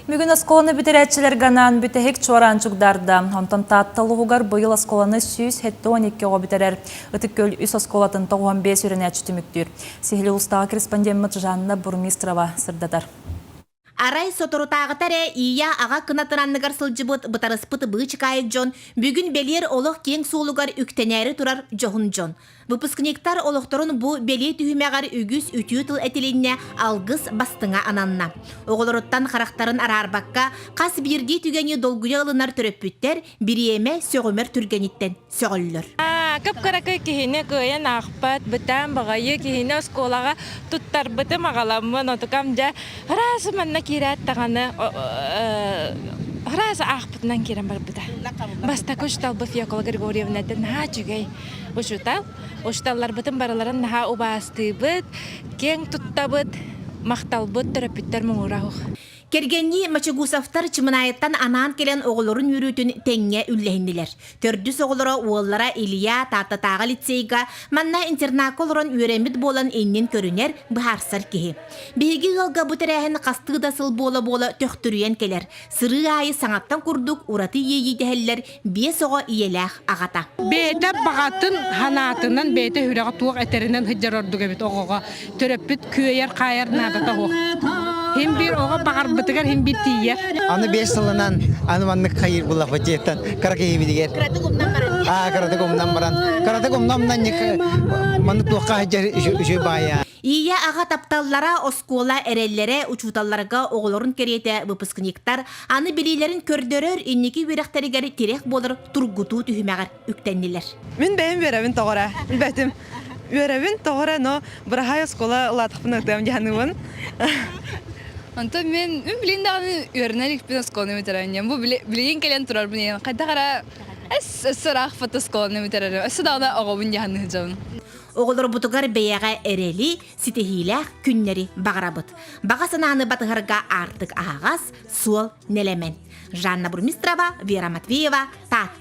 Бүгүн оскуоланы бүтэрээччилэргэ анаан бүтэһик чуораан чугдаарда. Онтон Таатта улууһугар быйыл оскуоланы 172 оҕо бүтэрэр. Ытык Күөл үс оскуолатын 95 үөрэнээччи түмүктүүр. Сиһили улуустааҕы корреспондеммыт Жанна Бурмистрова сырдатар. Арай соторутааҕыта эрэ Ия аҕа кынатын анныгар сылдьыбыт бытарыспыт быычыкаайык дьон бүгүн бэлиэр олох киэҥ суолугар үктэнээри турар дьоһун дьон. Выпускниктар олохторун бу бэлиэ түһүмэҕэр үгүс үтүө тыл этилиннэ, алгыс бастыҥа ананна. Оҕолоруттан харахтарын араарбакка, хас биирдии түгэни долгуйа ылынар төрөппүттэр бириэмэ сөҕүмэр түргэниттэн сөҕөллөр. Кып-кыракый киһини кыайан аахпат, бытаан баҕайы киһини оскуолаҕа туттарбытым аҕаламмын, отукам дьэ ыраас манна киирээт даҕаны ыраас аахпытынан киирэн барбыта. Бастакы учууталбыт Фекла Григорьевна этэ наһаа үчүгэй учуутал. Учууталларбытын барыларын наһаа убаастыыбыт, киэҥ туттабыт, махталбыт төрөппүттэр муҥура суох. Кэргэннии Мачегусовтар Чымынаайыттан анаан кэлэн оҕолорун үөрүүтүн тэҥҥэ үллэһиннилэр. Төрдүс оҕолоро уоллара Илья Тааттатааҕы лицейга манна интернакка олорон үөрэммит буолан иннин көрүнэр, быһаарсар киһи. Биһиги ыалга бу тэрээһин хастыы да сыл буола-буола төхтүрүйэн кэлэр. Сырыы аайы саҥаттан курдук ураты иэйии дэһэллэр биэс оҕо ийэлээх аҕата. Бэйэтэ баҕатын санаатынан, бэйэтэ сүрэҕэ туох этэринэн сылдьар ордук эбит оҕоҕо. Төрөппүт күөйэр-хаайар наадата суох. Хим биир оҕо баҕарбытыгар хим биир тиийэр. Аны 5 сылынан аны маннык хайыр буллахпыт дьиэттэн кыра киһибитигэр. Кыратык умнан баран. Аа, кыратык умнан баран. Кыратык умнан умнан маннык туохха сылдьар үчүгэй баайа. Ийэ-аҕа тапталлара, оскуола эрэллэрэ, учууталларга оҕолорун кэриэтэ выпускниктар аны билиилэрин көрдөрөр инники үөрэхтэригэр тирэх буолар тургутуу түһүмэҕэр үктэннилэр. Мин бэйэм үөрэбин тоҕо эрэ билбэтим. Үөрэбин тоҕо эрэ, но быраһаай оскуола улаатахпын ытыам дьаһаныыбын. Онтон мин мин билигин даҕаны үөрэнэ иликпин оскуоланы бүтэрэн Бу билигин кэлэн турарбын иһин хайдах эрэ өссө ыраах оскуоланы бүтэрэрим. Өссө даҕаны оҕобун дьаһаныһы дьабын. Оҕолорбутугар бэйэҕэ эрэли, ситиһиилээх күннэри баҕарабыт. Баҕа санааны батыһарга аартык аһаҕас, суол нэлэмэн. Жанна Бурмистрова, Вера Матвеева, Таатта.